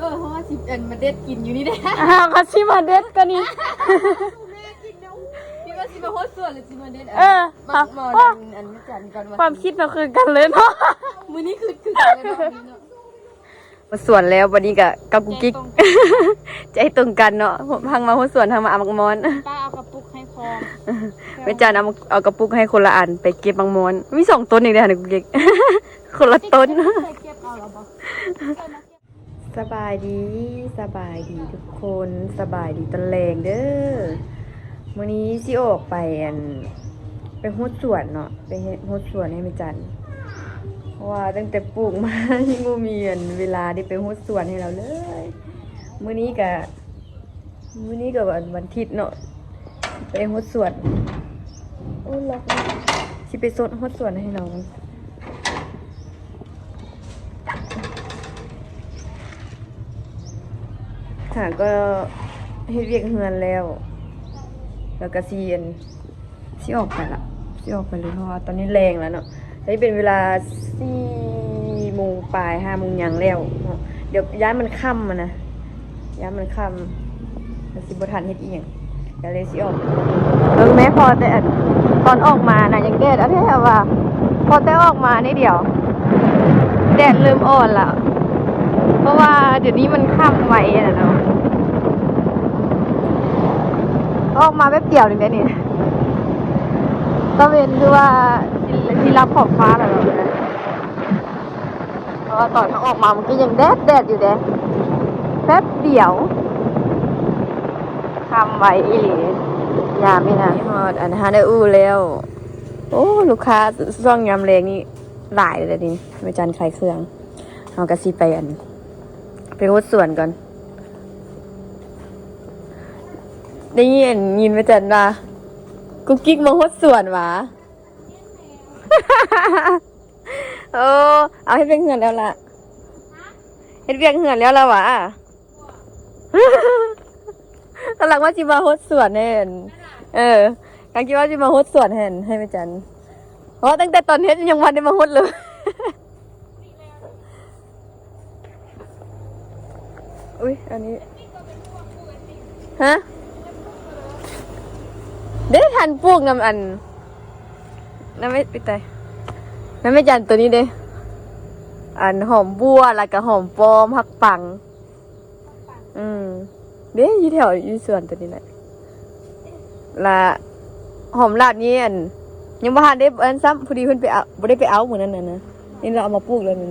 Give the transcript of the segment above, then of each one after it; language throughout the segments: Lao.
ເອີ ເຮົາວ່າຊິອັນມາເດັດກິນຢູ່ນີ້ເດ້. ອ້າວ ກໍຊິມາເດັດກໍນີ້. ຄິດວ່າຊິມາໂຮດສວນ ຫຼືຊິມາເດັດ ເອີ ໝາກມອນ ອັນ ອັນ ອັນ ອັນ ຄວາມຄິດເຮົາຄືກັນເລີຍເນາະ. ມື້ນີ້ຄື ຄືກັນເລີຍເນາະ ມື້ນີ້ເນາະ. ມາສວນແລ້ວ ບັດນີ້ກະກັບກຸກກິກ ໃຈຕົງກັນເນາະ. ທັງມາໂຮດສວນ ທັງມາເອົາໝາກມອນ. ປ້າເອົາກະປຸກໃຫ້ພ້ອມ. ແມ່ຈັນເອົາ ເອົາກະປຸກໃຫ້ຄົນລະອັນ ໄປເກັບໝາກມອນ. ມີສອງຕົ້ນອີກເດ້ຫັ້ນ ກຸກກິກ ຄົນລະຕົ້ນ. ເກັບເອົາລະບໍ່? ສະບາຍດີ ສະບາຍດີທຸກຄົນ ສະບາຍດີຕອນແລງເດີ້. ມື້ນີ້ຊິອອກໄປ ອັນ ໄປໂຮດສວນເນາະ ໄປເຮັດໂຮດສວນໃຫ້ແມ່ຈັນ ເພາະວ່າຕັ້ງແຕ່ປູກມາຍັງບໍ່ມີ ອັນ ເວລາໄດ້ໄປໂຮດສວນໃຫ້ລາວເລີຍ. ມື້ນີ້ກະ ມື້ນີ້ກະວັນ ວັນທິດເນາະ ໄປໂຮດສວນ. ໂອ້ ລັອກ ຊິໄປໂຮດສວນໃຫ້ລາວ. ຫາກໍເຮັດວຽກເຮືອນແລ້ວ ແລ້ວກໍຊິ ອັນ ຊິອອກໄປລະ ຊິອອກໄປເລີຍ ເພາະວ່າຕອນນີ້ແລງແລ້ວເນາະ. ຕອນນີ້ເປັນເວລາສີ່ໂມງປາຍ ຫ້າໂມງຫຍັງແລ້ວເນາະ. ດຽວຢ້ານມັນຄ່ຳຫັ້ນນະ ຢ້ານມັນຄ່ຳ ມັນຊິບໍ່ທັນເຮັດອີ່ຫຍັງ ກໍເລີຍຊິອອກ. ເບິ່ງແມ້ ພໍແຕ່ ອັນ ຕອນອອກມານະ ຍັງແດດ ອັນແທ້ວ່າ ພໍແຕ່ອອກມາໜ້ອຍດຽວ ແດດເລີ່ມອ່ອນລະ ເພາະວ່າດຽວນີ້ມັນຄ່ຳໄວຫັ້ນນະເນາະ. ອອກມາແປັບດຽວໜຶ່ງໄດ໋ນີ້ ຕາເວັນຄືວ່າຊິ ຊິລັບຂອບຟ້າແລ້ວເນາະ. ເພາະວ່າຕອນເຮົາອອກມາມັນກໍຍັງແດດໆຢູ່ເດ້ ແປັບດຽວຄ່ຳໄວອີ່ຫຼີ ຍາມນີ້ນະ. ຮອດອັນຮານເອີອູແລ້ວ. ໂອ້ ລູກຄ້າຊ່ວງຍາມແລງນີ້ຫຼາຍເລີຍນີ້ ແມ່ຈັນຂາຍເຄື່ອງ. ເຮົາກໍຊິໄປ ອັນ ໄປໂຮດສວນກ່ອນ. ໄດ້ຍິນ ຍິນແມ່ຈັນວ່າ ກຸກກິກມາໂຮດສວນຫວາ. ໂອ້ ເອົາ ເຮັດວຽກເຮືອນແລ້ວລະ ເຮັດວຽກເຮືອນແລ້ວລະຫວາ. ກຳລັງວ່າຊິມາໂຮດສວນໃຫ້ ເອີ ກຳລັງຄິດວ່າຊິມາໂຮດສວນໃຫ້ ໃຫ້ແມ່ຈັນ ເພາະວ່າຕັ້ງແຕ່ຕອນເຮັດຍັງບໍ່ໄດ້ມາໂຮດເລີຍ. ອຸ້ຍ ອັນນີ້ ຮະ ເດ້ ທັນປູກນຳ ອັນ ນຳ ໄປໄຕ ນຳແມ່ຈັນໂຕນີ້ເດ້ ອັນ ຫອມບົ່ວ ແລ້ວກະຫອມປ້ອມ ຜັກປັງ. ອືມ ເດ້ ຢູ່ແຖວ ຢູ່ສວນໂຕນີ້ແຫຼະ. ລະຫອມລາບນີ້ ອັນ ຍັງບໍ່ທັນໄດ້ ອັນ ຊ້ຳ ພໍດີເພິ່ນໄປເອົາ ບໍ່ໄດ້ໄປເອົາມື້ນັ້ນນະ ນີ້ລາວເອົາມາປູກແລ້ວນີ້.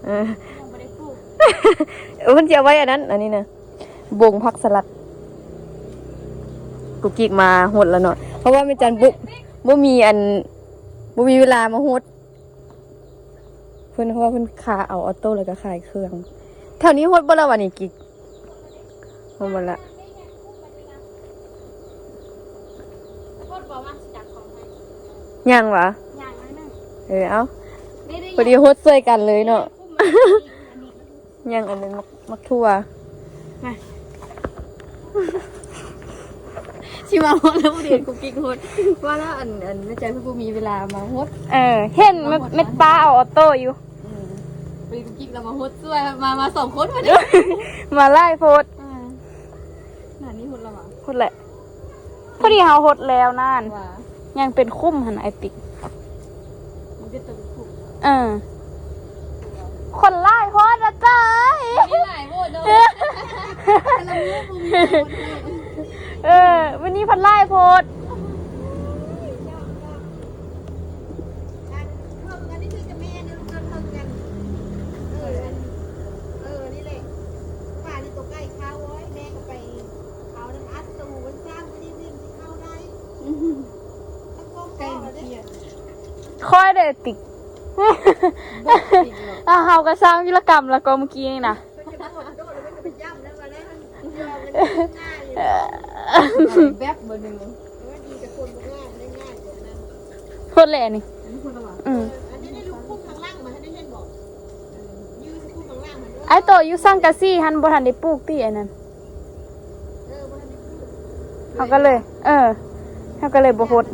ເອີ ຍັງບໍ່ໄດ້ປູກ ເອີ ເພິ່ນຊິເອົາໄວ້ອັນນັ້ນ ອັນນີ້ນະ ບົງຜັກສະຫຼັດ. ກຸກກິກມາໂຮດແລ້ວເນາະ ເພາະວ່າແມ່ຈັນບໍ່ ບໍ່ມີ ອັນ ບໍ່ມີເວລາມາໂຮດ. ເພິ່ນ ເພາະວ່າເພິ່ນຄາເອົາອອໂຕ້ ແລ້ວກໍຂາຍເຄື່ອງ. ແຖວນີ້ໂຮດບໍ່ລະຫວານີ້ ກິກ? ໂຮດບໍ່ລະ? ຍັງຫວາ? ເອີ ເອົາ ພໍດີໂຮດຊ່ວຍກັນເລີຍເນາະ. ຍັງອັນໜຶ່ງ ໝາກ ໝາກຖົ່ວ ມາ ຊິມາໂຮດແລ້ວ ບໍ່ໄດ້ເຫັນກຸກກິກໂຮດ ວ່າແລ້ວ ອັນ ອັນ ແມ່ຈັນເພິ່ນບໍ່ມີເວລາມາໂຮດ. ເອີ ເຫັນແມ່ປ້າເອົາອອໂຕ້ຢູ່. ອືມ ພໍດີກຸກກິກລາວມາໂຮດຊ່ວຍ ມາ ມາສອງຄົນ ມາຫຼາຍໂພດ. ນານນີ້ໂຮດແລ້ວຫວາ? ໂຮດແຫຼະ ພໍດີເຮົາໂຮດແລ້ວນັ້ນ ຍັງເປັນຂຸມຫັ້ນ ໄອຕິກ. ມັນເປັນຕົວເປັນຂຸມ ເອີ ຄົນຫຼາຍໂພດນະເຈົ້ຍ. ມີຫຼາຍໂພດເນາະ ເອີ ມື້ນີ້ເພິ່ນຫຼາຍໂພດ. ອັນເທິງອັນນີ້ຄືຈະແມ່ນ ອັນເທິງອັນ ເອີ ອັນ ເອີ ນີ້ແຫຼະ ວ່ານີ້ຕົວໄກ່ຂາວ ໂອ້ຍ ແມ່ກໍໄປເອົານຳອັດຕູມັນຊ້ຳ ມື້ນີ້ຊິເຂົ້າໄດ້ ໄກ່ມັນເກຍ ຂ້ອຍເດ້ຕິກ ບໍ່ຕິກເນາະ ເຮົາກໍສ້າງວິລະກຳແລ້ວກໍມື້ກີ້ນີ້ນະ. ແບບບໍ່ໜຶ່ງ ໂພດແຫຼະນີ້. ອືມ ອັນນີ້ລູກຄຸມຂ້າງຫຼັງມັນໄດ້ເຫັນບໍ່? ຢູ່ຄຸມຂ້າງຫຼັງມັນ ໄອ້ໂຕຢູ່ສັງກະສີຫັ້ນ ບໍ່ທັນໄດ້ປູກຕິ ອັນນັ້ນ. ເຮົາກໍເລີຍ ເອີ ເຮົາກໍເລີຍບໍ່ຫົດ.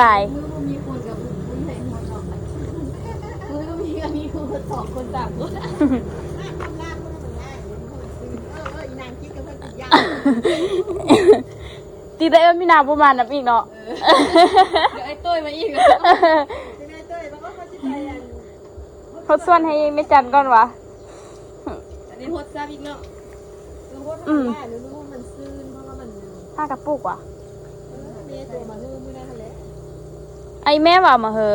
ຕາຍ ມື້ບໍ່ມີຄົນກໍບໍ່ມີໃຜຫົວເນາະ ມື້ມີກໍມີຄົນສອງຄົນສາມຄົນ ເອີ ອີນາງຄິດກັບເພິ່ນກິນຢາ ຕິດໄດ້ເອີ້ນມີນາບໍ່ມານຳອີກເນາະ ເອີ ດຽວໄອ້ໂຕ້ຍມາອີກ ເອີ ເປັນໄອ້ໂຕ້ຍ ແລ້ວກໍເຂົາຊິໄປອັນ ເຂົາຊວນໃຫ້ແມ່ຈັນກ່ອນຫວາ ອັນນີ້ຫົດຊ້ຳອີກເນາະ ອືມ ມັນຊື່ນ ເພາະວ່າມັນ ຫາກະປູກຫວາ ເອີ ແມ່ໂຕມາເຮີມື້ນັ້ນແຫຼະ ໄອ້ແມ່ວ່າມາເຮີ ເ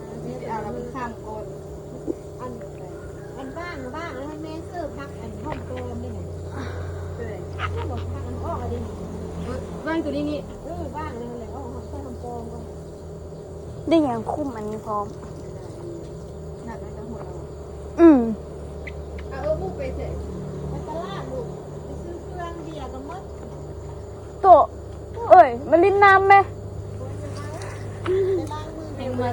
ອີ ຊິໄປເອົາລະເພິ່ນຂ້າມກ່ອນ ອັນ ອັນຫວ່າງ ຫວ່າງ ອັນແມ່ເສີບຜັກ ອັນຫອມປ້ອມນີ້ນະ ເອີ ຫວ່າງຕົວນີ້ນີ້ ເອີ ຫວ່າງອັນນັ້ນແຫຼະ ເອົາຫອມ ໃສ່ຫອມປ້ອມກ່ອນ. ໄດ້ຫຍັງຄຸ້ມອັນນີ້ພ້ອມ ໜັກໄດ້ຈັກຫົວລະ ອືມ ອາ ເອີ ໝູ່ໄປໃສ ໄປຕະຫຼາດລູກ ໄປຊື້ເຄື່ອງ ເບຍກໍໝົດ ໂຕະ ເອີຍ ມາຫຼິ້ນນ້ຳແມ ໄປລ້າງມື ໄປລ້າງມື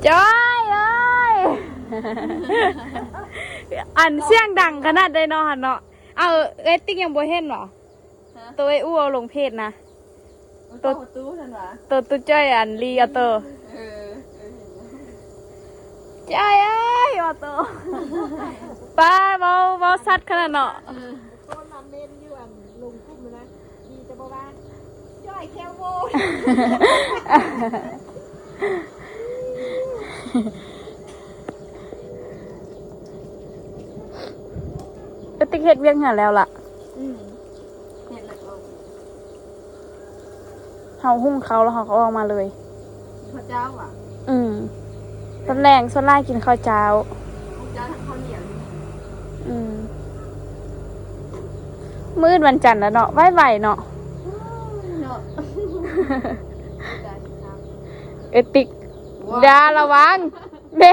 ຈ້ອຍເອີຍ ອັນສຽງດັງຂະໜາດໃດເນາະຫັ້ນເນາະ ເອົາ ເອີຍ ຕິກຍັງບໍ່ເຫັນຫວາ? ຮະ? ໂຕໄອ້ອູ້ເອົາລົງເພຈນະ ໂຕ ໂຕຕູ້ຫັ້ນຫວາ? ໂຕຕູ້ຈ້ອຍອັນລີອອໂຕ້ ເອີ ເອີ ເຫັນແລ້ວ ຈ້ອຍເອີຍ ອອໂຕ້ ປ້າ ເວົ້າ ເວົ້າຊັດຂະໜາດເນາະ ເອີ ໂຕນຳເມັນຢູ່ອັນລົງກຸ່ມນະ ດີແຕ່ບໍ່ວ່າ ຈ້ອຍແຄວໂວ ກະຕິກເຮັດວຽກເຮືອນແລ້ວລະ ອືມ ເຮັດແລ້ວກໍ ເຮົາຫຸ້ງເຂົ້າແລ້ວເຮົາກໍອອກມາເລີຍ ກິນເຂົ້າເຈົ້າຫວາ? ອືມ ຕອນແລງສ່ວນຫຼາຍກິນເຂົ້າເຈົ້າ ເຂົ້າເຈົ້າທັງເຂົ້າໜຽວ ອືມ ມື້ອື່ນວັນຈັນແລ້ວເນາະ ໄວໆເນາະ ເນາະ ເອີຍ ຕິກ ຢ່າ ລະວັງ ເດ້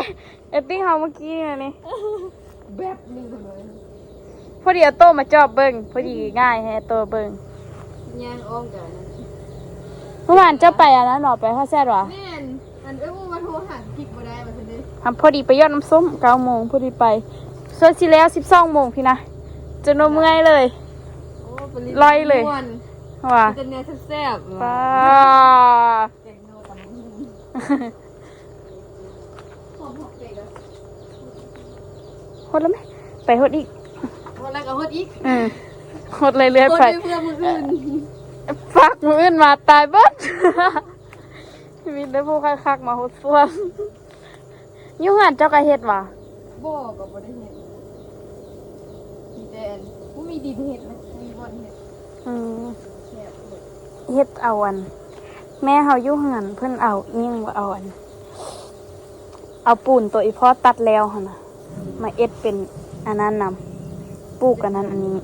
ເອັດຕິກເຮົາເມື່ອກີ້ນີ້ ແບບໜຶ່ງເລີຍ ພໍດີເອົາໂຕມາຈອບເບິ່ງ ພໍດີງ່າຍໃຫ້ໂຕເບິ່ງ ຍ່າງອ້ອມກັນ ເມື່ອວານເຈົ້າໄປອັນນັ້ນເນາະ ໄປຮອດແຊດຫວາ? ແມ່ນ ອັນເອື້ອຍວ່າໂທຫາພິກບໍ່ໄດ້ວ່າຊັ້ນເດ້ ຫາພໍດີໄປຢອດນ້ຳສົ້ມ ເກົ້າໂມງພໍດີໄປ ສ່ວນຊິແລ້ວສິບສອງໂມງພີ້ນະ ຈົນວ່າເມື່ອຍເລີຍ ໂອ້ ໄປຫຼິ້ນ ລ່ອຍເລີຍ ມ່ວນ ວ່າ ມີແຕ່ແນວແຊບໆ ປາ ແກງນົວຕຳບັກຫຸ່ງ ຫົດແລ້ວແມ ໄປຫົດອີກ ຫົດແລ້ວກໍຫົດອີກ ເອີ ຫົດເລື້ອຍໆໄປ ຫົດໄປເພື່ອມື້ອື່ນ ພັກມື້ອື່ນມາຕາຍເບິດ ມີແຕ່ຜູ້ຄັກໆມາຫົດສ່ວນ ຢູ່ເຮືອນເຈົ້າກໍເຮັດຫວາ? ບໍ່ ກໍບໍ່ໄດ້ເຮັດ ມີແຕ່ບໍ່ມີດິນເຮັດນະ ບໍ່ມີບ່ອນເຮັດ ອືມ ແຄບໂພດ ເຮັດເອົາອັນ ແມ່ເຮົາຢູ່ເຮືອນ ເພິ່ນເອົາອີ່ຫຍັງວ່າ ເອົາອັນ ເອົາປູນໂຕອີ່ພໍ່ຕັດແລ້ວຫັ້ນນະ ມາເຮັດເປັນອັນນັ້ນນຳ ປູກອັນນັ້ນອັນນີ້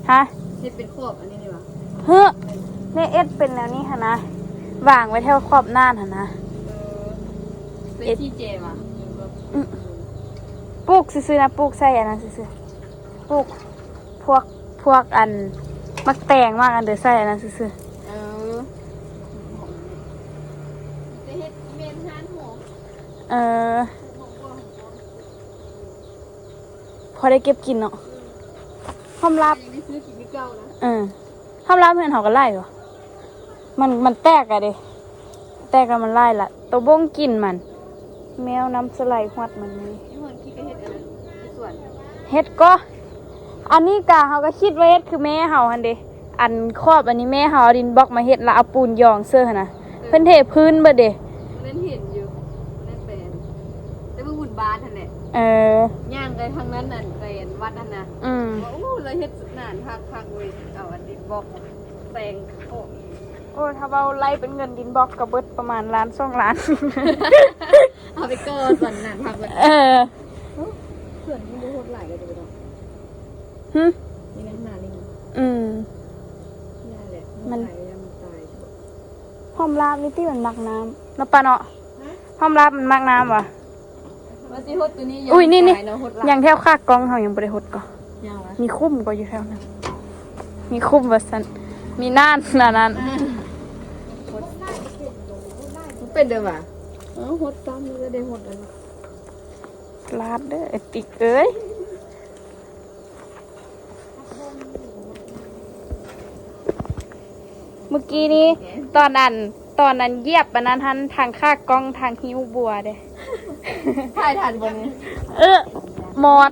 ຮະ ເຮັດເປັນຂອບອັນນີ້ນີ້ຫວາ? ເຮີ ແມ່ເຮັດເປັນແນວນີ້ຫັ້ນນະ ວາງໄວ້ແຖວຂອບໜ້າຫັ້ນນະ ເອີ ເປັນ ເຮັດ ຂີ້ແຈຫວາ? ອືມ ປູກຊື່ໆນະ ປູກໃສ່ອັນນັ້ນຊື່ໆ ປູກພວກ ພວກອັນ ໝາກແຕງ ໝາກອັນເດີ ໃສ່ອັນນັ້ນຊື່ໆ ເອີ ຈະເຮັດເມນຮ້ານຫອມ ເອີ ພໍໄດ້ເກັບກິນເນາະ ຫອມລາບ ຍັງໄດ້ຊື້ກິນຄືເກົ່ານະ ເອີ ຫອມລາບເຮືອນເຮົາກໍຫຼາຍຢູ່ ມັນ ມັນແຕກອະເດ ແຕກລະມັນຫຼາຍລະ ໂຕບົ້ງກິນມັນ ແມວນ້ຳສະໄລຫວັດມັນນີ້ ຢູ່ເຮືອນຄິດກໍເຮັດອັນນັ້ນ ເຮັດສວນ ເຮັດກໍ ອັນນີ້ກະເຮົາກໍຄິດວ່າເຮັດຄືແມ່ເຮົາຫັ້ນເດ ອັນຂອບອັນນີ້ແມ່ເຮົາເອົາດິນບລັອກມາເຮັດ ລະເອົາປູນຢອງເສີຫັ້ນນະ ເອີ ເພິ່ນເທພື້ນເບິດເດ ນັ້ນເຫັນຢູ່ ນັ້ນແປນ ແຕ່ວ່າບຸນບ້ານຫັ້ນແຫຼະ ເອີ ຍ່າງໄປທາງນັ້ນ ອັນໄປອັນວັດຫັ້ນນະ ອືມ ວ່າ ໂອ້ ລາວເຮັດໜານຄັກໆເວີຍ ເອົາອັນດິນບລັອກແປງໂອ້ ໂອ້ ຖ້າເວົ້າໄລ່ເປັນເງິນດິນບລັອກກໍເບິດປະມານລ້ານສອງລ້ານ ເອົາໄປກໍ່ສວນໜານຄັກເວີຍ ເອີ ໂອ້ ສວນນີ້ບໍ່ໂຫດຫຼາຍກໍຈະໄປດອກ ຫື ນີ້ນະ ໜ້ານີ້ ອືມ ນີ້ແຫຼະ ມັນ ຫອມລາບນີ້ຕິ ມັນມັກນ້ຳເນາະ ປ້າເນາະ ຫອມລາບມັນມັກນ້ຳຫວາ? ວ່າຊິຫົດຕົວນີ້ ອຸ້ຍ ນີ້ໆ ຍັງແຖວຂາກ້ອງເຮົາຍັງບໍ່ໄດ້ຫົດກໍ ຍັງຫວາ? ມີຂຸມກໍຢູ່ແຖວນັ້ນ ມີຂຸມວ່າຊັ້ນ ມີໜ້ານ ໜ້ານັ້ນ ມັນເປັນເດີຫວາ? ເອີ ຫົດຕາມນີ້ກໍໄດ້ຫົດອັນ ສະຫຼາດເດີ ໄອ້ຕິກເອີຍ. ມື້ກີ້ນີ້ຕອນອັນ ຕອນອັນຢຽບອັນນັ້ນຫັ້ນ ທັງຂາກ້ອງທັງຫິ້ວບົວເດ້. ຖ່າຍທັນບໍ່ນີ້? ເອີ ມອດ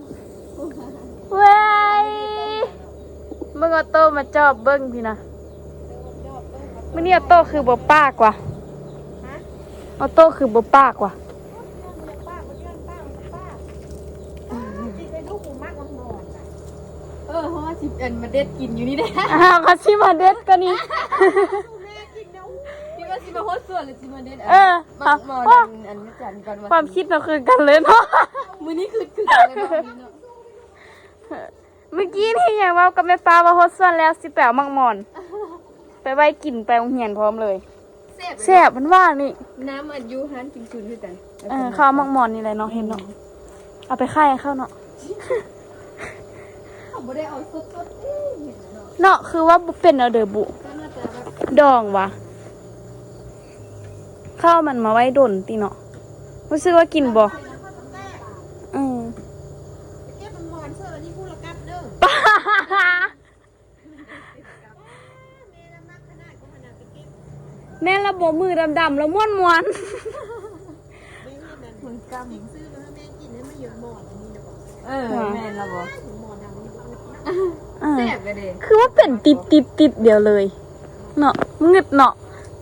ເວີຍ ເບິ່ງອອໂຕ້ມາຈອບເບິ່ງພີ້ນະ. ມື້ນີ້ອອໂຕ້ຄືບໍ່ປາກວ່າ? ຮະ? ອອໂຕ້ຄືບໍ່ປາກວ່າ? ເອີ ເຮົາວ່າຊິອັນມາເດັດກິນຢູ່ນີ້ເດ້. ອ້າວ ເຂົາຊິມາເດັດກໍນີ້. ແມ່ກິນນະ ຄິດວ່າຊິມາຮອດສວນແລ້ວຊິມາເດັດ ເອີ ໝາກໝອນ ອັນ ອັນແມ່ຈັນກ່ອນວ່າ ຄວາມຄິດເຮົາຄືກັນເລີຍເນາະ. ມື້ນີ້ຄື ຄືກັນເລີຍເນາະ ມື້ນີ້ເນາະ. ມື້ກີ້ນີ້ຍັງເວົ້າກັບແມ່ປ້າວ່າຮອດສວນແລ້ວ ຊິໄປເອົາໝາກໝອນ ໄປໄວ້ກິນໄປໂຮງຮຽນພ້ອມເລີຍ. ແຊບ ແຊບ ມັນຫວານນີ້. ນ້ຳອັນຢູ່ຮ້ານກິມຈຸນຄືກັນ. ເອີ ເຂົາເອົາໝາກໝອນນີ້ແຫຼະເນາະ ເຫັນເນາະ. ເອົາໄປຂາຍໃຫ້ເຂົາເນາະ. ເຂົາບໍ່ໄດ້ເອົາສົດໆເດ້ ເຫັນເນາະ. ເນາະ ຄືວ່າບໍ່ເປັນແນວໃດບຸ. ກໍໜ້າຈະແບບ ດອງຫວາ? ເຂົາເອົາມັນມາໄວ້ດົນຕິເນາະ. ຮູ້ສຶກວ່າກິນບໍ່? ເອີ ໄປເກັບໝອນເຊີ ອັນນີ້ຜູ້ລະກັບເດີ. ແມ່ລະບໍ່ ມືດຳໆ ລະມ່ວນໆ. ເອີ ແມ່ນລະບໍ່? ເອີ ແຊບເດ້. ຄືວ່າເປັນຕິບໆໆດຽວເລີຍເນາະ ງຶດເນາະ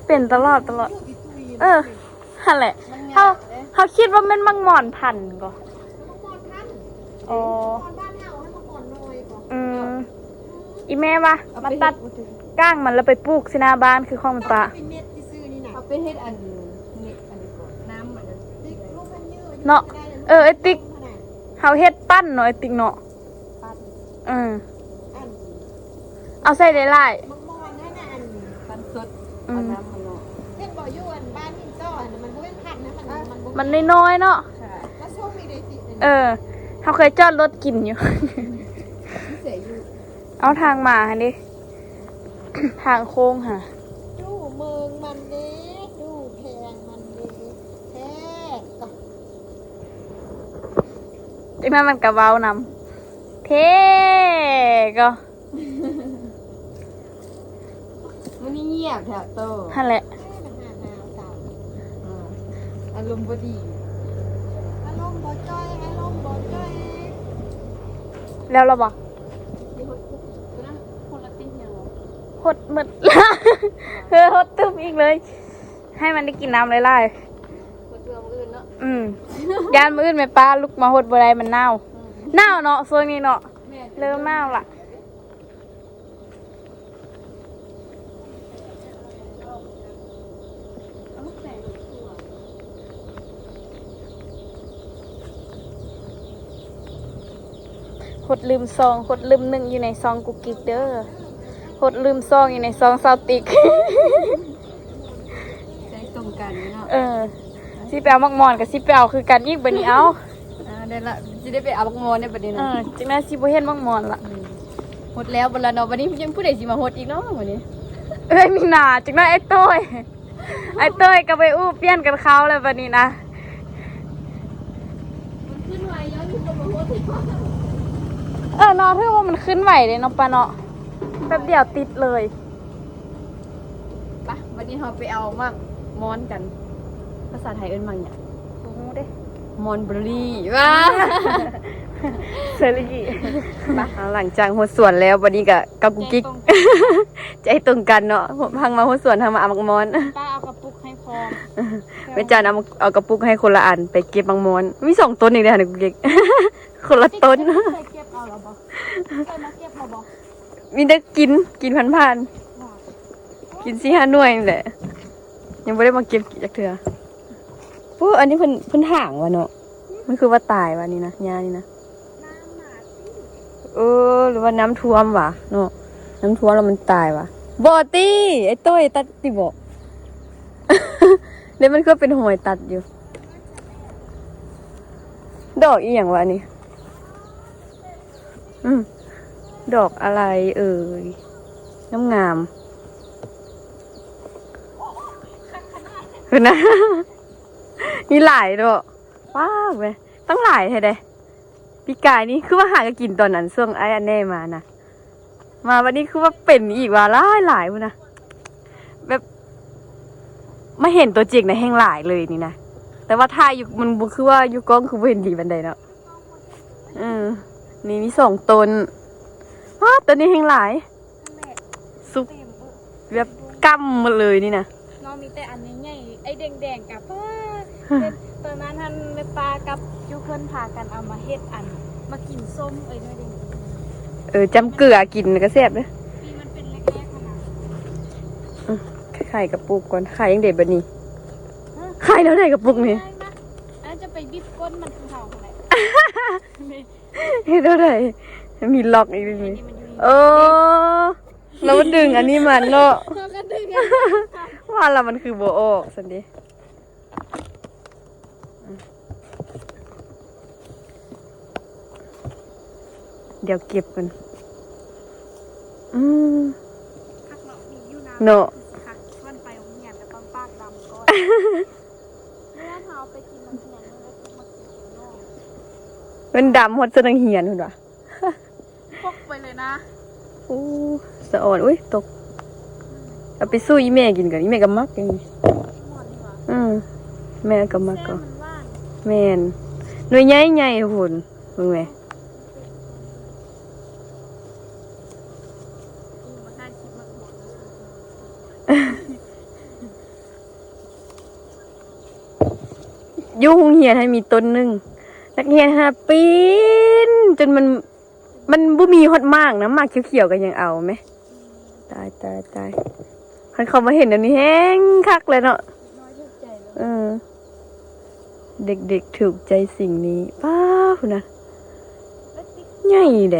ເປັນຕະຫຼອດ ຕະຫຼອດ. ເອີ ຫັ້ນແຫຼະ ເຮົາ ເຮົາຄິດວ່າແມ່ນໝາກໝອນພັນກໍ. ອໍ ອືມ. ອີແມ່ວ່າມາຕັດກ້າງມັນແລ້ວໄປປູກໃສ່ໜ້າບ້ານຄືຂອງແມ່ປ້າ. ເອົາໄປເຮັດອັນນີ້ ອັນນີ້ກໍນ້ຳມັນເນາະ. ເອີ ໄອ້ຕິກ ເຮົາເຮັດປັ້ນເນາະ ໄອ້ຕິກເນາະ. ເອີ ເອົາໃສ່ຫຼາຍໆ. ມັນສົດ ເອົານ້ຳມັນເນາະ. ເຫັນບໍ່ ຢູ່ອັນບ້ານຫີນເຈາະຫັ້ນ ມັນບໍ່ແມ່ນພັນນະ ມັນ ມັນນ້ອຍໆເນາະ. ເອີ ເຮົາເຄີຍຈອດລົດກິນຢູ່. ເອົາທາງມາຫັ້ນເດ້ ທາງໂຄ້ງຫາ ດູເມືອງມັນເດ້ ດູແພງມັນເດ້ ແທ້ກໍ ຈັ່ງນັ້ນມັນກໍເວົ້ານຳ ແທ້ກໍ. ມື້ນີ້ງຽບແທ້ໂຕ. ຫັ້ນແຫຼະ ອາ ອາລົມບໍ່ດີ ອາລົມບໍ່ຈ່ອຍ ອາລົມບໍ່ຈ່ອຍ. ແລ້ວລະບໍ່? ຫົດໝົດ ເຮີ ຫົດຕຶບອີກເລີຍ. ໃຫ້ມັນໄດ້ກິນນ້ຳຫຼາຍໆ ຫົດເພື່ອມື້ອື່ນເນາະ. ອືມ ຢ້ານມື້ອື່ນແມ່ປ້າລຸກມາຫົດບໍ່ໄດ້ ມັນໜາວ. ອືມ ໜາວເນາະ ຊ່ວງນີ້ເນາະ. ແມ່ນ ເລີ່ມໜາວລະ. ຫົດລືມຊອງ ຫົດລືມໜຶ່ງຢູ່ໃນຊອງກຸກກິກເດີ ຫົດລືມຊອງຢູ່ໃນຊອງສາວຕິກ. ໃຈຕົງກັນເນາະ. ເອີ ຊິໄປເອົາໝາກໝອນກໍຊິໄປເອົາຄືກັນອີກບັດນີ້. ເອົ້າ ອ່າ ໄດ້ລະ ຊິໄດ້ໄປເອົາໝາກມອນໃນບັດນີ້ນະ. ເອີ ຈັ່ງໃດຊິບໍ່ເຫັນໝາກມອນລະ. ອືມ ຫົດແລ້ວບັດລະເນາະ ບັດນີ້ຍັງຜູ້ໃດຊິມາຫົດອີກເນາະບັດນີ້. ເອີຍ ມີໜາ ຈັກໜ້ອຍໄອ້ໂຕ້ຍ ໄອ້ໂຕ້ຍກັບໄອ້ອູ້ປ່ຽນກັນເຂົ້າແລ້ວບັດນີ້ນະ. ມັນຂຶ້ນໄວຍ້ອນມີຄົນມາຫົດ. ເອີເນາະ ຖືວ່າມັນຂຶ້ນໄວເດ້ເນາະ ປາເນາະ ແປັບດຽວຕິດເລີຍ. ປະ ບັດນີ້ເຮົາໄປເອົາໝາກມອນກັນ. ພາສາໄທເອີ້ນໝາກຫຍັງ? ບໍ່ຮູ້ເດ້. ມອນເບີຣີ ວ້າ ເຊີຣີ. ປະ ຫຼັງຈາກຫົດສວນແລ້ວ ບັດນີ້ກະກັບກຸກກິກ ໃຈຕົງກັນເນາະ ທັງມາຫົດສວນ ທັງມາເອົາໝາກມອນ. ປ້າເອົາກະປຸກໃຫ້ພ້ອມ. ແມ່ຈັນເອົາ ເອົາກະປຸກໃຫ້ຄົນລະອັນ ໄປເກັບໝາກມອນ. ມີສອງຕົ້ນອີກເດ້ຫັ້ນ ກຸກກິກ ຄົນລະຕົ້ນ. ເກັບເອົາລະບໍ່? ເຄີຍມາເກັບລະບໍ່? ມີແຕ່ກິນ ກິນຜ່ານໆ ກິນສີ່ຫ້າໜ່ວຍນີ້ແຫຼະ ຍັງບໍ່ໄດ້ມາເກັບຈັກເທື່ອ. ໂອ້ ອັນນີ້ເພິ່ນ ເພິ່ນຖາງຫວາເນາະ ມັນຄືວ່າຕາຍຫວານີ້ນະ ຫຍ້ານີ້ນະ. ເອີ ຫຼືວ່ານ້ຳຖ້ວມຫວາເນາະ ນ້ຳຖ້ວມແລ້ວມັນຕາຍຫວາ. ບໍ່ຕິ ໄອ້ໂຕ້ຍຕັດຕິບໍ? ເດ້ ມັນຄືເປັນຮອຍຕັດຢູ່. ດອກອີ່ຫຍັງຫວານີ້? ອືມ ດອກອະໄລເອີຍ ງາມໆ ເຫັນນະ ມີຫຼາຍເນາະ. ວ້າວ ແມ່ ຕັ້ງຫຼາຍແທ້ເດ້. ປີກາຍນີ້ຄືວ່າຫາກໍກິນຕອນນັ້ນ ຊ່ວງອ້າຍອັນແນ່ມານະ ມາບັດນີ້ຄືວ່າເປັນອີກວ່າ ຫຼາຍໆພຸ້ນນະ. ແບບ ມາເຫັນຕົວຈິງນະແຮ່ງຫຼາຍເລີຍນີ້ນະ ແຕ່ວ່າຖ່າຍຢູ່ ມັນບໍ່ຄືວ່າຢູ່ກ້ອງ ຄືບໍ່ເຫັນດີປານໃດເນາະ. ເອີ ນີ້ມີສອງຕົ້ນ. ວ້າ ຕົ້ນນີ້ແຮ່ງຫຼາຍ ສຸກແບບກ້ຳໝົດເລີຍນີ້ນະ. ເນາະ ມີແຕ່ອັນໃຫຍ່ໆ ໄອ້ແດງໆ ກະປ້າ ເປັນ ຕອນນັ້ນຫັ້ນແມ່ປ້າກັບຈຸເພິ່ນພາກັນເອົາມາເຮັດອັນ ມາກິນສົ້ມ ເອີຍ ໜ້ອຍເດງ. ເອີ ຈ້ຳເກືອກິນກະແຊບເດ້. ປີມັນເປັນແລກໆຫັ້ນນະ. ອື ຂາຍກະປຸກກ່ອນ ຂາຍຈັ່ງໃດບັດນີ້? ຮະ? ຂາຍແນວໃດກະປຸກນີ້? ອັນນັ້ນຈະໄປບິບກົ້ນມັນຄືເຮົາຫັ້ນແຫຼະ. ເຮັດແນວໃດ? ມີລັອກອີກນີ້. ເອີ ລາວມັນດຶງອັນນີ້ມັນເນາະ. ເຮົາກະດຶງ ວ່າລະມັນຄືບໍ່ອອກຊັ້ນເດ. ດຽວເກັບກ່ອນ. ອືມ ຄັກເນາະ ມີຢູ່ນະ ເນາະ ຄັກ ຊວນໄປໂຮງຮຽນກະຕ້ອງປາກດຳກ່ອນ. ເວລາເຮົາໄປກິນໂຮງຮຽນ ມັນດຳຮອດເຊິ່ງນັກຮຽນພຸ້ນວ່າ. ປົກໄປເລີຍນະ. ໂອ້ ສະອອນ ອຸ້ຍ ຕົກ. ເອົາໄປສູ່ອີ່ແມ່ກິນກ່ອນ ອີ່ແມ່ກະມັກ. ອື ແມ່ກະມັກ. ແມ່ນ ໜ່ວຍໃຫຍ່ໆພຸ້ນ ເບິ່ງແມ. ຢູ່ໂຮງຮຽນຫັ້ນມີຕົ້ນໜຶ່ງ ນັກຮຽນຫັ້ນນະປີນຈົນມັນ ມັນບໍ່ມີຮອດໝາກນະ ໝາກຂຽວໆກະຍັງເອົາແມ. ຕາຍ ຕາຍ ຕາຍ ຄັນເຂົາມາເຫັນແນວນີ້ແຮ່ງຄັກເລີຍເນາະ. ເອີ ເດັກໆຖືກໃຈສິ່ງນີ້ ປ້າ ພຸ້ນນະ ໃຫຍ່ເດ.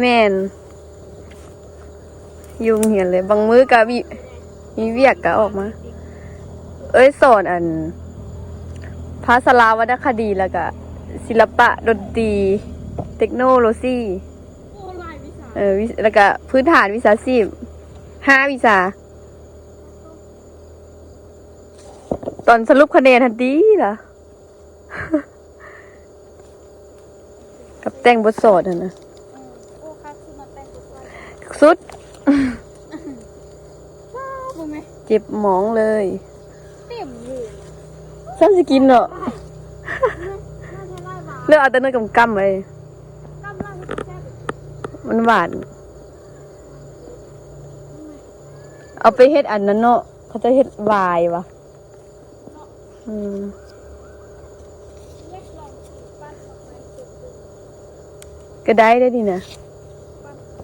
ແມ່ນ ຢູ່ໂຮງຮຽນເລີຍ ບາງມື້ກະມີ ມີວຽກກະອອກມາ. ເອີຍ ສອນອັນ ພາສາລາວວັນນະຄະດີ ແລ້ວກະສິລະປະດົນຕີ ເຕັກໂນໂລຊີ ເອີ ວິ ແລ້ວກະພື້ນຖານວິຊາຊີບ ຫ້າວິຊາ. ຕອນສະຫຼຸບຄະແນນຫັ້ນຕິລະ ກັບແຕ່ງບົດສອນຫັ້ນນະ. ເອີ ໂອ້ ຄັກສຸດ ມາແຕ່ງບົດສອນ ສຸດ. ວ້າວ ເບິ່ງແມ ເຈັບໝອງເລີຍ ເຕັມເລີຍ. ຊ້ຳຊິກິນເນາະ ເລືອກເອົາແຕ່ໜ້ອຍກຳໆໄວ້ ກຳລະແຊບ ມັນຫວານ. ເອົາໄປເຮັດອັນນັ້ນເນາະ ເຂົາເຈົ້າເຮັດຫວາຍຫວາ. ອືມ ກະໄດ້ເດ້ນີ້ນະ.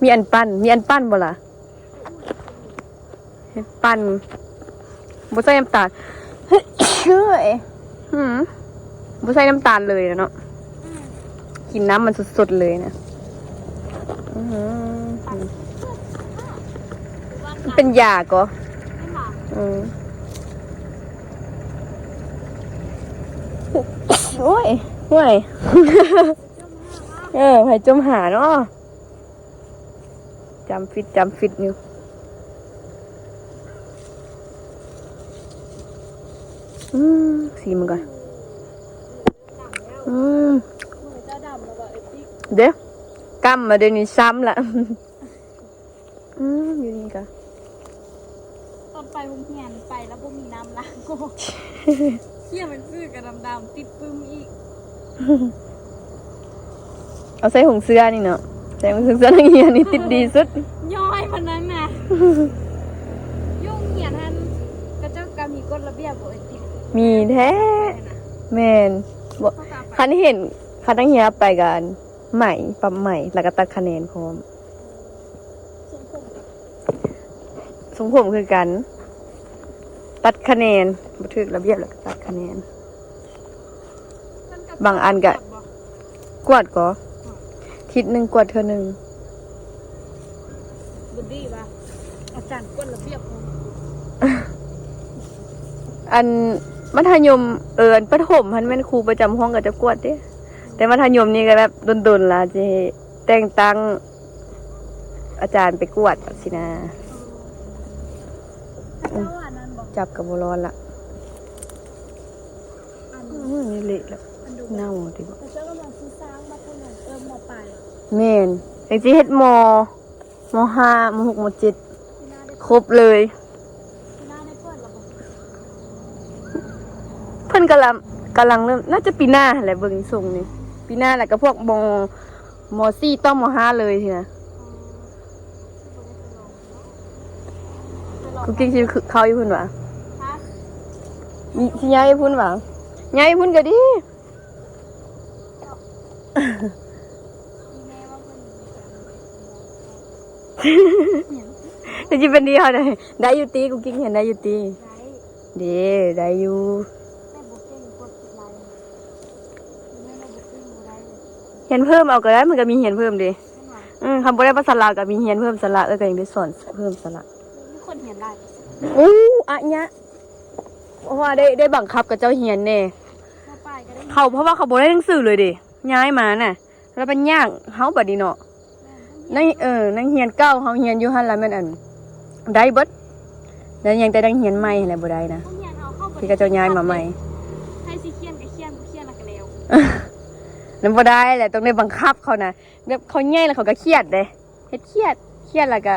ມີອັນປັ້ນ ມີອັນປັ້ນບໍ່ລະ? ເຮັດປັ້ນ ບໍ່ໃສ່ນ້ຳຕານ. ເຮີ້ຍ ຫືມ ບໍ່ໃສ່ນ້ຳຕານເລີຍເນາະ. ກິນນ້ຳມັນສົດໆເລີຍນະ. ອື ເປັນຢາກໍ ອື ໂອ້ຍ ໂອ້ຍ ເອີ ໃຜຈົ່ມຫາເນາະ. ຈຳຟິດ ຈຳຟິດຢູ່. ອືມ ຊີມມັນກ່ອນ. ອືມ ເດ້ ກຳມາເດນີ້ຊ້ຳລະ. ອືມ ຢູ່ນີ້ກະ ຕອນໄປໂຮງຮຽນໄປແລ້ວບໍ່ມີນ້ຳລ້າງອອກ ເສຍໜັງສືກະດຳໆ ຕິດປຶ້ມອີກ. ເອົາໃສ່ຫົງເສື້ອນີ້ເນາະ ໃສ່ຫົງເສື້ອນັກຮຽນນີ້ຕິດດີສຸດ. ຍ້ອຍມັນນັ້ນນະ. ຢູ່ໂຮງຮຽນຫັ້ນ ເຂົາເຈົ້າກະມີກົດລະບຽບບໍ່ ເອີຍ ຕິດ ມີແທ້. ແມ່ນ ບໍ່ ຄັນເຫັນ ຄັນນັກຮຽນໄປກະ ໄໝ ປັບໄໝ ແລ້ວກະຕັດຄະແນນພ້ອມ. ຊົງຜົມຄືກັນ ຕັດຄະແນນ ບໍ່ຖືກລະບຽບແລ້ວກະຕັດຄະແນນ. ບາງອັນກະກວດກໍ ທິດໜຶ່ງກວດເທື່ອໜຶ່ງ. ບໍ່ດີວ່າ ອາຈານກວດລະບຽບ. ອັນມັດທະຍົມ ເອີ ອັນປະຖົມຫັ້ນແມ່ນຄູປະຈຳຫ້ອງເຂົາເຈົ້າກວດເດ້ ແຕ່ມັດທະຍົມນີ້ກະແບບດົນໆລະຊິແຕ່ງຕັ້ງອາຈານໄປກວດຊີ້ນະ. ເຂົາເຈົ້າວ່ານັ້ນບໍ່ ຈັບກະບໍ່ລອດລະ. ອັນ ອື ນີ້ເລະລະ ອັນດູ ເນົ່າຕິບໍ່. ເຂົາເຈົ້າກຳລັງຊິສ້າງມັດທະຍົມເອີ່ມ ມໍປາຍ. ແມ່ນ ຈັ່ງຊິເຮັດມໍ. ມໍຫ້າ ມໍຫົກ ມໍເຈັດ ຄົບເລີຍ. ເພິ່ນກຳລັງ ກຳລັງເລີ່ມ ໜ້າຈະປີໜ້າຫັ້ນແຫຼະ ເບິ່ງຊົງນີ້ ປີໜ້າ ແລ້ວກໍພວກ ມໍ ມໍສີ່ ຕໍ່ ມໍຫ້າ ເລີຍຊີ້ນະ. ກຸກກິ້ງຊິເຂົ້າຢູ່ພຸ້ນຫວາ? ຊິຍ້າຍໄປພຸ້ນຫວາ? ຍ້າຍໄປພຸ້ນກໍດີ. ແຕ່ຊິເປັນດີເຮົາໄດ້ ໄດ້ຢູ່ຕິ? ກຸກກິ້ງຮຽນໄດ້ຢູ່ຕິ? ໄດ້ ເດ້ ໄດ້ຢູ່. ຮຽນເພີ່ມເອົາກໍໄດ້ ມັນກໍມີຮຽນເພີ່ມເດ້. ອື ຄັນບໍ່ໄດ້ພາສາລາວກໍມີຮຽນເພີ່ມສາລະ ເອີ ກໍຍັງໄດ້ສອນເພີ່ມສາລະ. ມີຄົນຮຽນຫຼາຍ ອູ້ ອະຍະ ເພາະວ່າໄດ້ ໄດ້ບັງຄັບເຂົາເຈົ້າຮຽນແດ່. ມ.ປາຍກໍໄດ້ ເຂົາ ເພາະວ່າເຂົາບໍ່ໄດ້ໜັງສືເລີຍເດ້ ຍ້າຍມານະ ແລ້ວມັນຍາກເຮົາບັດນີ້ເນາະ. ແມ່ນ ໃນ ເອີ ນັກຮຽນເກົ່າເຮົາຮຽນຢູ່ຫັ້ນລະແມ່ນ ອັນ ໄດ້ເບິດ ແລ້ວຍັງແຕ່ນັກຮຽນໃໝ່ຫັ້ນແຫຼະບໍ່ໄດ້ນະ ໂຮງຮຽນເຮົາເຂົ້າບໍ່ໄດ້ ທີ່ເຂົາເຈົ້າຍ້າຍມາໃໝ່. ໃຜຊິຂຽນກໍຂຽນ ບໍ່ຂຽນລະກໍແລ້ວ. ນັ້ນບໍ່ໄດ້ແຫຼະ ຕ້ອງໄດ້ບັງຄັບເຂົານະ ແບບເຂົາໃຫຍ່ແລ້ວເຂົາກໍຄຽດເດ້ ເຮັດຄຽດ ຄຽດແລ້ວກໍ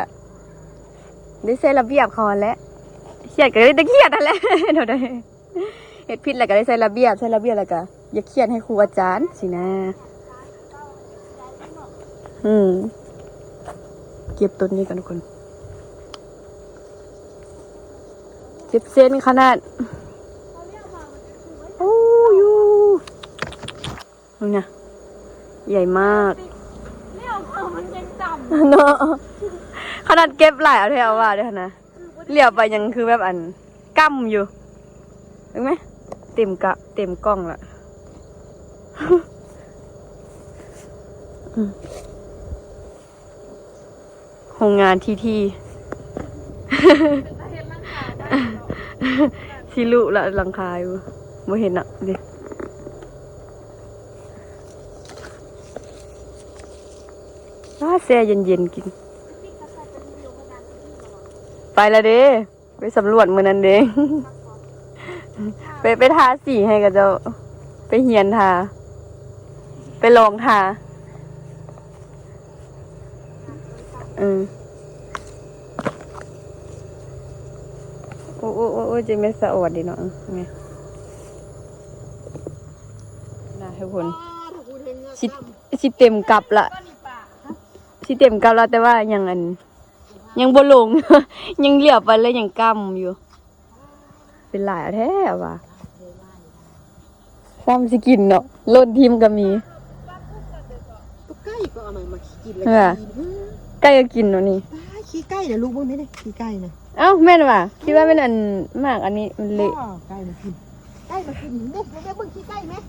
ໄດ້ໃສ່ລະບຽບເຂົາຫັ້ນແຫຼະ ຄຽດກໍໄດ້ແຕ່ຄຽດຫັ້ນແຫຼະ ແນວໃດ. ເຮັດຜິດແລ້ວກໍໄດ້ໃສ່ລະບຽບ ໃສ່ລະບຽບແລ້ວກໍຢ່າຄຽດໃຫ້ຄູອາຈານຊີ້ນະ. ອືມ ເກັບຕົ້ນນີ້ກ່ອນທຸກຄົນ ເຈັບເສັ້ນຂະໜາດ. ໂອ້ຍ ເບິ່ງນະ ໃຫຍ່ມາກ ລ້ຽວມາມັນຍັງດຳເນາະ. ຂະໜາດເກັບຫຼາຍເອົາແທ້ເອົາວ່າເດ້ຫັ້ນນະ ລ້ຽວໄປຍັງຄືແບບອັນກຳຢູ່ ເຫັນໄໝ? ເຕັມກະ ເຕັມກ່ອງລະ. ໂຮງງານທີທີ ຊິລຸລະຫຼັງຄາຢູ່ ບໍ່ເຫັນນະເດ້. ອ້າ ແຊ່ເຢັນໆ ກິນ ໄປລະເດ້. ໄປສຳຫຼວດມື້ນັ້ນເດ້ ໄປ ໄປທາສີໃຫ້ເຂົາເຈົ້າ ໄປຮຽນທາ ໄປລອງທາ. ເອີ ໂອ້ ໂອ້ ໂອ້ ໂອ້ ເຈັບແມ່ສະອອດເດ້ເນາະ ເອີ ນີ້ນະທຸກຄົນ ຊິ ຊິເຕັມກັບລະ ຊິເຕັມກັບລະ ແຕ່ວ່າຍັງອັນ ຍັງບໍ່ລົງ ຍັງຫຼຽວໄປແລ້ວຍັງກຳຢູ່. ເປັນຫຼາຍແທ້ວ່າ ຊ້ຳຊິກິນເນາະ ຫຼົ່ນຖິ້ມກໍມີ. ໄກ່ກໍເອົາມາ ມາກິນແລ້ວ ເອີ ໄກ່ກໍກິນເນາະນີ້. ຂີ້ໄກ່ນະ ລູກເບິ່ງແມ່ເດ້ ຂີ້ໄກ່ນະ. ເອົ້າ ແມ່ນຫວາ? ຄິດວ່າແມ່ນອັນ ໝາກອັນນີ້ມັນເລະ. ໄກ່ມາກິນ ໄກ່ມາກິນເດ້ ເບິ່ງຂີ້ໄກ່ແມະ.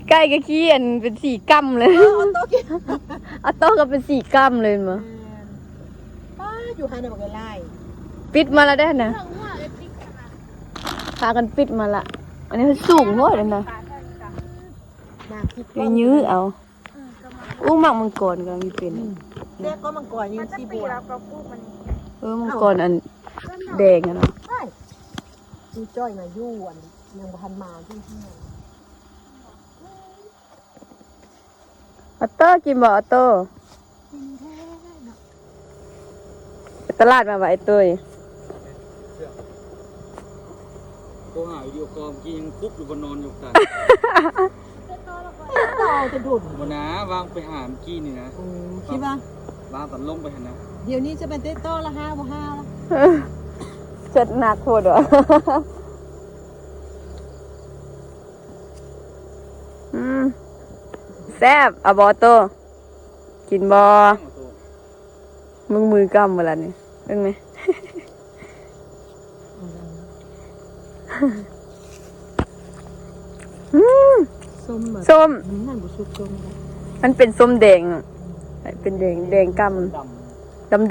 ໄກ່ກໍຂີ້ອັນເປັນສີກຳເລີຍ. ເອີ ອອໂຕ້ກິນ ອອໂຕ້ກໍເປັນສີກຳເລີຍແມ່ນບໍ່? ແມ່ນ ປ້າ ຢູ່ຫັ້ນນະບັກຫຼາຍ. ປິດມາແລ້ວເດ້ນະ ພາກັນປິດມາລະ. ອັນນີ້ມັນສູງໂພດນະ ໄປຍື້ເອົາ. ອູ້ ໝາກມັງກອນກຳລັງຊິເປັນ ອືມ ແຕ່ກໍມັງກອນຍັງຊິບວມ. ເອີ ມັງກອນອັນແດງຫັ້ນນະ. ໄປ ມີຈ້ອຍມາຢູ່ ອັນຍັງບໍ່ທັນມາຢູ່. ອອໂຕ້ ກິນບໍ່ ອອໂຕ້? ກິນແທ້ເນາະ. ໄປຕະຫຼາດມາຫວາ ໄອ້ຕຸ້ຍ? ໂທຫາວິດີໂອຄອລ ເມື່ອກີ້ຍັງປຸບຢູ່ ບໍ່ນອນຢູ່ກັນ. ເຕະຕໍ່ແຕ່ດົນ ບໍ່ນາ ວາງໄປຫາເມື່ອກີ້ນີ້ນະ. ໂອ້ ຄິດວ່າ ວາງຕອນລົງໄປຫັ້ນນະ. ດຽວນີ້ຈະໄປເຕະຕໍ່ລະ ຫ້າບໍ່ຫ້າລະ. ຈັດໜັກໂພດຫວາ. ອືມ ແຊບ ເອົາບໍ່ໂຕ? ກິນບໍ່? ມຶງມືກຳບໍ່ລະນີ້ ເບິ່ງແມ. ອືມ ສົ້ມ ສົ້ມ ມັນບໍ່ສຸກສົ້ມ ມັນເປັນສົ້ມແດງ ເປັນແດງ ແດງກຳ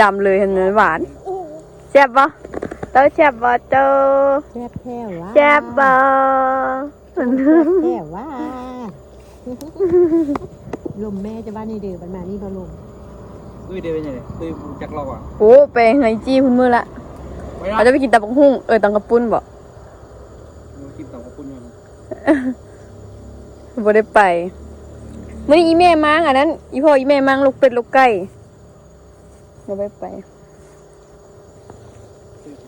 ດຳໆ ເລີຍຫັ້ນ ຫວານ. ໂອ້ ແຊບບໍ່? ເຕົ້າແຊບບໍ່ໂຕ? ແຊບແທ້ຫວາ ແຊບບໍ່? ແທ້ວ່າ ລົມແມ່ຈະວ່ານີ້ເດີ ບັດມານີ້ບໍ່ລົມ. ຕຸ້ຍເດີເປັນຫຍັງ? ຕຸ້ຍຈັກລອກວ່າ. ໂອ້ ໄປເຮືອນຈີ່ພຸ້ນມື້ລະ ເຮົາຈະໄປກິນຕຳບັກຫຸ່ງ ເອີ ຕຳກະປຸ້ນບໍ? ກິນຕຳກະປຸ້ນຢູ່ ບໍ່ໄດ້ໄປ. ມື້ນີ້ອີ່ແມ່ມ້າງອັນນັ້ນ ອີ່ພໍ່ອີ່ແມ່ມ້າງລົກເປັດລົກໄກ່. ກໍໄປໄປ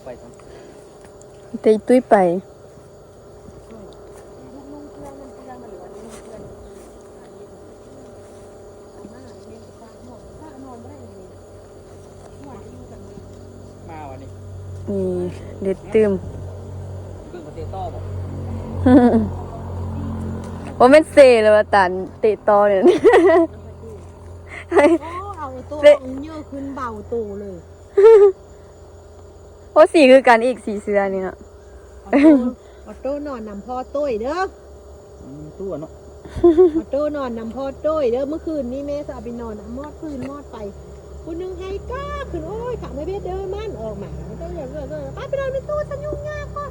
ໄປ ແຕ່ຕຸ້ຍໄປ ມາວັນນີ້ ນີ້ເດັດຕື່ມ ເບິ່ງເຂົາເຕະຕໍ່ບໍ່? ບໍ່ແມ່ນເຊແລ້ວວ່າຕານເຕະຕໍ່ນີ້ ໂອ້ ເອົາໂຕ ເຕະ ເຢີຂຶ້ນເບົາໂຕເລີຍ. ໂອ້ ສີຄືກັນອີກ ສີເສື້ອນີ້ເນາະ. ອອໂຕ້ ອອໂຕ້ນອນນຳພໍ່ໂຕ້ຍເດີ. ອືມ ຕູ້ເນາະ ອອໂຕ້ນອນນຳພໍ່ໂຕ້ຍເດີ. ມື້ຄືນນີ້ແມ່ສາວໄປນອນ ມອດຟືນມອດໄຟ ຜູ້ໜຶ່ງໄຫ້ກ້າຂຶ້ນ ໂອ້ຍ ຂາມາເບັດເດີ ມັນອອກມາ ໄປໄປນອນໃນຕູ້ ສັນຍຸງຍາກວ່າ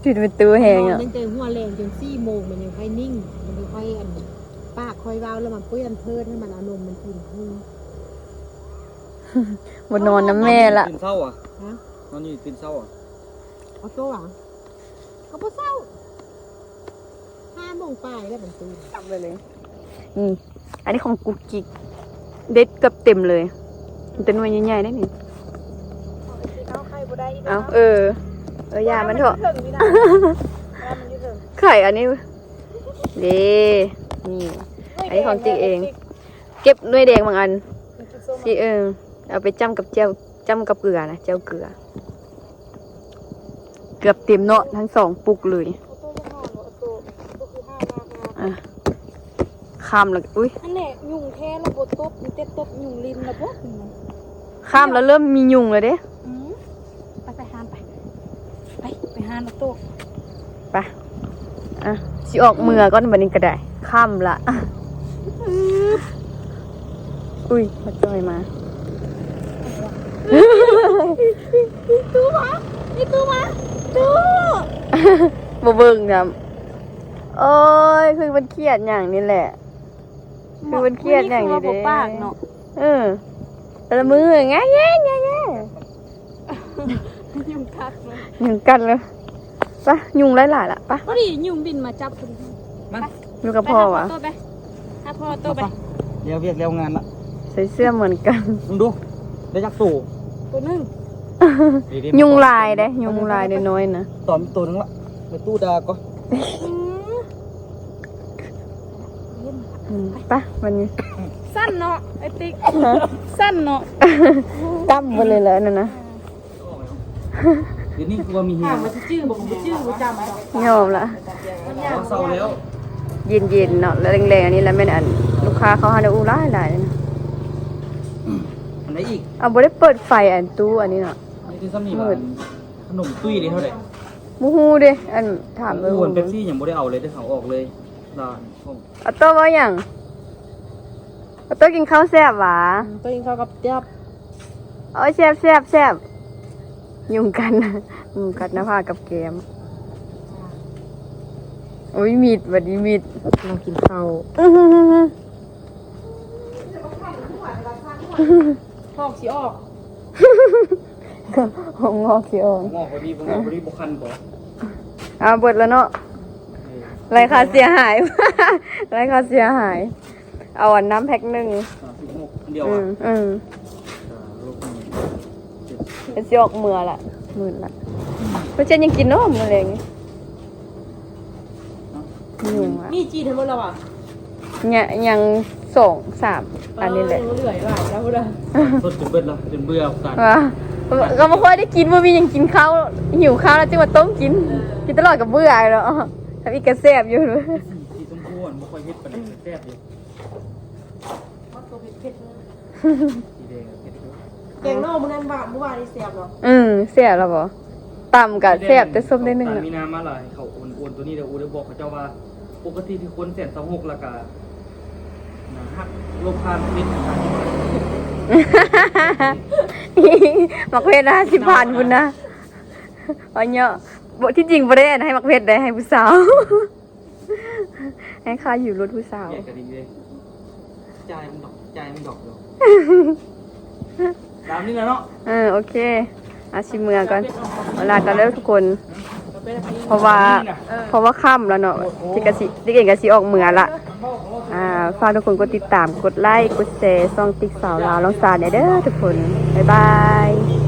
ຕິດປະຕູແຮງ ນອນ ເນາະ ຕັ້ງແຕ່ຫົວແລງຈົນສີ່ໂມງ ມັນຍັງຄ່ອຍນິ່ງ ມັນຄ່ອຍອັນ ປາກຄ່ອຍເວົ້າ ແລ້ວມັນປ່ຽນເພີດໃຫ້ມັນເອົານົມມັນກິນ. ບໍ່ນອນນຳແມ່ລະ ຕື່ນເຊົ້າອະ. ຮະ? ນອນຢູ່ຕື່ນເຊົ້າອະ. ອອໂຕ້ຫວາ? ກໍບໍ່ເຊົ້າ ຫ້າໂມງປາຍແລ້ວມັນຕື່ນ. ຈຳໄວ້ເລີຍ ນີ້ ອັນນີ້ຂອງກຸກກິກ ເດັດເກືອບເຕັມເລີຍ ມີແຕ່ໜ່ວຍໃຫຍ່ໆໄດ໋ນີ້. ເອົາໄຂ່ບໍ່ໄດ້ອີກ ເອົາ ເນາະ ເອີ ເອີ ຢ່າມັນເຖາະ ມັນຢູ່ເທິງ ໄຂ່ອັນນີ້ເດ້ ນີ້ ອັນນີ້ຂອງຈິກເອງ ເກັບໜ່ວຍແດງບາງອັນ ຊິ ເອີ ເອົາໄປຈ້ຳກັບແຈ່ວ ຈ້ຳກັບເກືອນະ ແຈ່ວເກືອ ເກືອບເຕັມເນາະ ທັງສອງປຸກເລີຍ. ອ່ະ ຄ່ຳແລ້ວ ອຸ້ຍ ອັນແຫຼະ ຍຸງແທ້ລະບໍ່ຕົບ ມີແຕ່ຕົບຍຸງຫຼິ້ນລະບໍ່. ຄ່ຳແລ້ວເລີ່ມມີຍຸງແລ້ວເດ້. ອືມ ໄປ ໄປຫານໄປ ໄປ ໄປຫານອອໂຕ້ ໄປ. ອ່ະ ຊິອອກເມືອກ່ອນ ບັດນີ້ກໍໄດ້ ຄ່ຳລະ. ອືມ ອຸ້ຍ ມາຈ່ອຍມາ ຕູ້ມາ ຕູ້ມາ ຕູ້ ບໍ່ເບິ່ງນຳ. ໂອ້ຍ ຄືມັນຄຽດຫຍັງນີ້ແຫຼະ ຄືມັນຄຽດຫຍັງນີ້ເດ້ ບໍ່ປາກເນາະ. ເອີ ແຕ່ລະມື້ແງ່ໆໆ ຍຸງກັດເລີຍ ຍຸງກັດເລີຍ. ໄປ ຍຸງຫຼາຍໆລະ ໄປ ພໍດີຍຸງບິນມາຈັບພໍດີ. ມາ ຢູ່ກັບພໍ່ຫວາ? ຫາພໍ່ໂຕ້ໄປ ຫາພໍ່ໂຕ້ໄປ ແລ້ວວຽກແລ້ວງານລະ. ໃສ່ເສື້ອເໝືອນກັນ ເບິ່ງດູ ໄດ້ຈັກໂຕ? ໂຕໜຶ່ງ ຍຸງຫຼາຍເດ້ ຍຸງຫຼາຍນ້ອຍໆນະ. ຕອມໂຕໜຶ່ງລະ ໄປຕູ້ດາກ່ອນ. ອືມ ອືມ ໄປ ບັດນີ້ ສັ້ນເນາະ ໄອ້ຕິກ ສັ້ນເນາະ ຕ່ຳໄປເລີຍແຫຼະນັ້ນນະ. ດຽວນີ້ຄືວ່າມີແຮງ ຖາມວ່າຊິຈື່ບໍ່ ບໍ່ຈື່ ບໍ່ຈຳດອກ ຍອມລະ ເຊົາແລ້ວ ເຢັນໆເນາະ ແລ້ວແລງໆ ອັນນີ້ລະແມ່ນ ອັນ ລູກຄ້າເຂົາຫາໄດ້ອູ້ຫຼາຍໆນະ. ອັນໃດອີກ? ເອົາ ບໍ່ໄດ້ເປີດໄຟ ອັນຕູ້ອັນນີ້ເນາະ ມີແຕ່ຊ່ຳນີ້. ຂະໜົມຕຸ້ຍນີ້ເທົ່າໃດ? ບໍ່ຮູ້ເດ້ ອັນ ຖາມເບິ່ງ. ເປັບຊີຍັງບໍ່ໄດ້ເອົາເລີຍເດ້ ເອົາອອກເລີຍ. ລາວ ອອໂຕ້ເວົ້າຫຍັງ? ອອໂຕ້ກິນເຂົ້າແຊບຫວາ? ອືມ ໂຕ້ກິນເຂົ້າກັບແຈ່ວ. ໂອ້ຍ ແຊບໆໆ ຍຸງກັດ ຍຸງກັດໜ້າຜາກກັບແກ້ມ. ໂອ້ຍ ມິດ ບັດນີ້ມິດ ລາວກິນເຂົ້າ. ຫອກຊິອອກ ຫົວງອກຊິອອກ ຫົວງອກພໍດີ ຫົວງອກພໍດີ ບໍ່ຄັນບໍ່? ອ້າວ ເບິດແລ້ວເນາະ. ເອີ ໄລ່ຄ່າເສຍຫາຍ ໄລ່ຄ່າເສຍຫາຍ. ເອົາອັນນ້ຳແພັກໜຶ່ງ ສາມສິບຫົກ ອັນດຽວ ອືມ ອືມ ເປັນຊິອອກເມືອລະ ມືນລະ. ເພິ່ນຈະຍັງກິນເນາະ ມື້ແລງນີ້ ຍຸງລະ. ມີຈີນທັງໝົດແລ້ວຫວາ? ຍັງ ຍັງສອງສາມອັນນີ້ແຫຼະ. ເອີ ຍັງເຫຼືອອີກຫຼາຍແລ້ວພຸ້ນນະ. ສົດຈົນເບິດລະ ຈົນເບື່ອກັນ ວ່າ ກໍບໍ່ຄ່ອຍໄດ້ກິນ ບໍ່ມີຫຍັງກິນເຂົ້າ ຫິວເຂົ້າແລ້ວຈຶ່ງມາຕົ້ມກິນ. ເອີ ກິນຕະຫຼອດກໍເບື່ອເນາະ. ທຳອິດກໍແຊບຢູ່ ສີ ສີຊົມພູ ບໍ່ຄ່ອຍເຜັດປານໃດ ແຊບຢູ່. ມັນຕົວເຜັດໆ ເລີຍ ສີແດງເຜັດຢູ່. ແກງໜໍ່ມື້ນັ້ນວ່າ ມື້ວານນີ້ແຊບເນາະ. ອືມ ແຊບລະບໍ່? ຕຳກະແຊບ ແຕ່ສົ້ມໄດ້ໜຶ່ງ ມີນ້ຳມາຫຼາຍ. ເຂົາໂອນ ໂອນຕົວນີ້ເດີ ໂອໄດ້ບອກເຂົາເຈົ້າວ່າ ປົກກະຕິທີ່ຄົນແສນຊາວຫົກ ແລ້ວກະ ນະ ຫັກລົບຄ່າເປັດ ໝາກເຜັດຫ້າສິບພັນພຸ້ນນະ. ເອົາເນາະ ບໍ່ ທີ່ຈິງບໍ່ໄດ້ໃຫ້ໝາກເຜັດເດ້ ໃຫ້ຜູ້ສາວ. ໃຫ້ຄ່າຢືມລົດຜູ້ສາວ ແຍກກັນອີກເດ້. ຈ່າຍມັນດອກ ຈ່າຍມັນດອກດຽວ ຕາມນີ້ແຫຼະເນາະ. ເອີ ໂອເຄ ອາ ຊິເມືອກ່ອນ ເວລາກັນເດີທຸກຄົນ ເພາະວ່າ ເອີ ເພາະວ່າຄ່ຳແລ້ວເນາະ ໂອ້ ທີ່ກະຊິ ທີ່ເອງກະຊິອອກເມືອລະ ອ່າ. ຝາກທຸກຄົນກົດຕິດຕາມ ກົດໄລ ກົດແຊ ຊ່ອງຕິກສາວລາວລອງຊາແດ່ເດີທຸກຄົນ. ບາຍບາຍ.